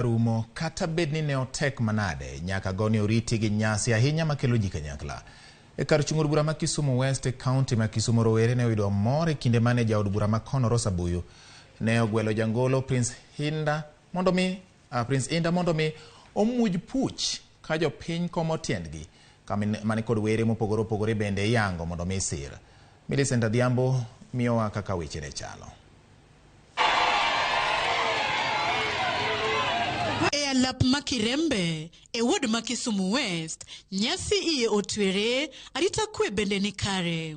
Rumo kata bed ni ne otek manade, nyaka gone oriti gi nyasi ahinya makelo ji kanyakla. E kar chung' od bura ma Kisumu West e kaunti ma Kisumu, rowere ne oyudo mor e kinde mane jaod bura ma kono Rosa Buyu ne ogwelo jangolo Prince Hinda mondo mi Prince Indah mondo mi omuj puch ka jopiny komo tiendgi mane kod were mopogore opogore bende iyango mondo mi sir. Millicent Adhiambo miyowa kaka weche ne chalo. E alap ma Kirembe, e ward ma Kisumu West, nyasi iye otwere, arita kwe bende ni kare.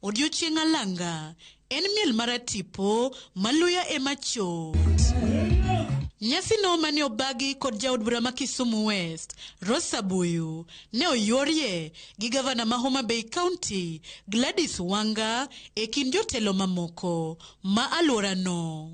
Odiochieng' alanga, en miel maratipo maluya ema chot. Nyasi no mane obagi kod jaod bura ma Kisumu West, Rosa Buyu, ne oyuorie gi gavana ma Homa Bay County, Gladys Wanga, e kind jotelo mamoko ma alworano.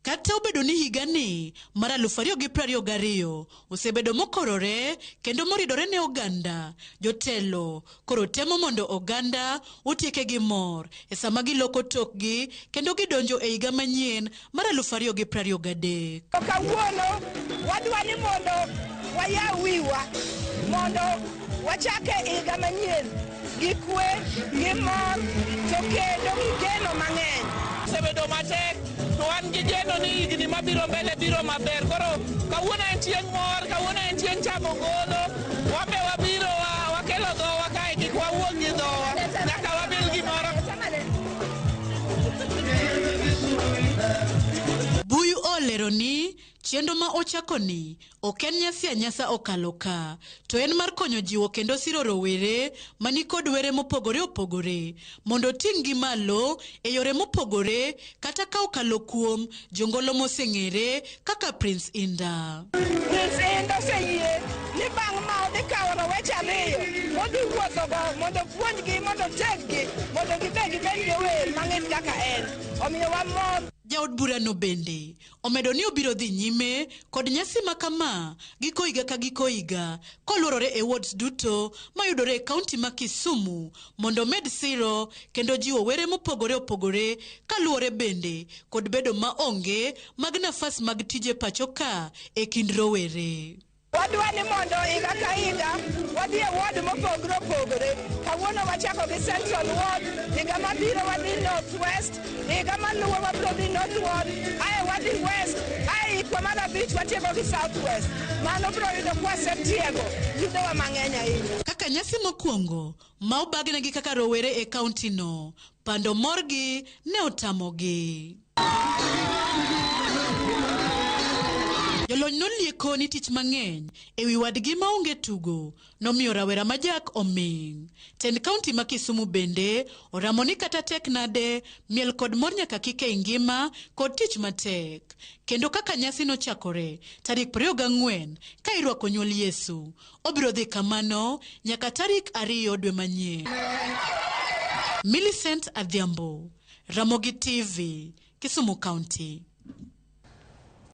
Kata obedo ni higani mar 2022 osebedo mokorore kendo moridore ne oganda, jotelo koro temo mondo oganda otieke gi mor e sama giloko tokgi kendo gidonjo e higa manyien mar 2023. Kawuono wadwa ni mondo wayaw wiwa mondo wachake higa manyien gi kwe, gi mor, to kendo gi geno mang'eny. Osebedo matek to wan gi geno ni higni mabiro mbele biro maber. Koro kawuono en chieng' mor, kawuono en chieng' chamo ngolo. Wan be wabiro wakelo dhowa kae, kik wawuog gi dhowa, nyaka wabil gimoro. Buyu olero ni chenro ma ochako ni ok en nyasi anyasa okalo ka, to en mar konyo jiwo kendo siro rowere mani kod were mopogore opogore mondo oting' gi malo e yore mopogore kata ka okalo kuom jongolo moseng'ere kaka Prince Indah. Prince Indah oseyie ni bang' ma odhi kawo roweche ariyo modhi wuothogo mondo opuonjgi, mondo oteggi, mondo gibed jower mang'ith kaka en. Omiyo wamor. Jaod burano bende omedo ni obiro dhi nyime kod nyasi ma kama giko higa ka giko higa koluorore e wards duto mayudore e kaunti ma Kisumu mondo omed siro kendo jiwo were mopogore opogore kaluwore bende kod bedo maonge mag nafas mag tije pacho ka e kind rowere. Wadwa ni mondo higa ka higa wadhi e ward mopogore opogore. Kawuono wachako gi Central Ward, higa mabiro wadhi North West, higa maluwo wabiro dhi North Ward, ae wadhi West, ae hikwa mar abich watieko gi South West. Mano biro yudo kwasetieko yudowa mang'eny ahinya. Kaka nyasi mokwongo ma obagnegi kaka rowere e kaunti no, pando morgi ne otamogi. Jolony nolieko ni tich mang'eny e wi wadgi maonge tugo nomiyo rawera ma Jack oming'. Tend kaunti ma Kisumu bende oramo ni kata tek nade, miel kod mor nyaka kik ei ngima kod tich matek. Kendo kaka nyasi nochakore tarik 24 ka irwako nyuol Yesu, obiro dhi kamano nyaka tarik 2 dwe manyien. Millicent Adhiambo, Ramogi TV, Kisumu County.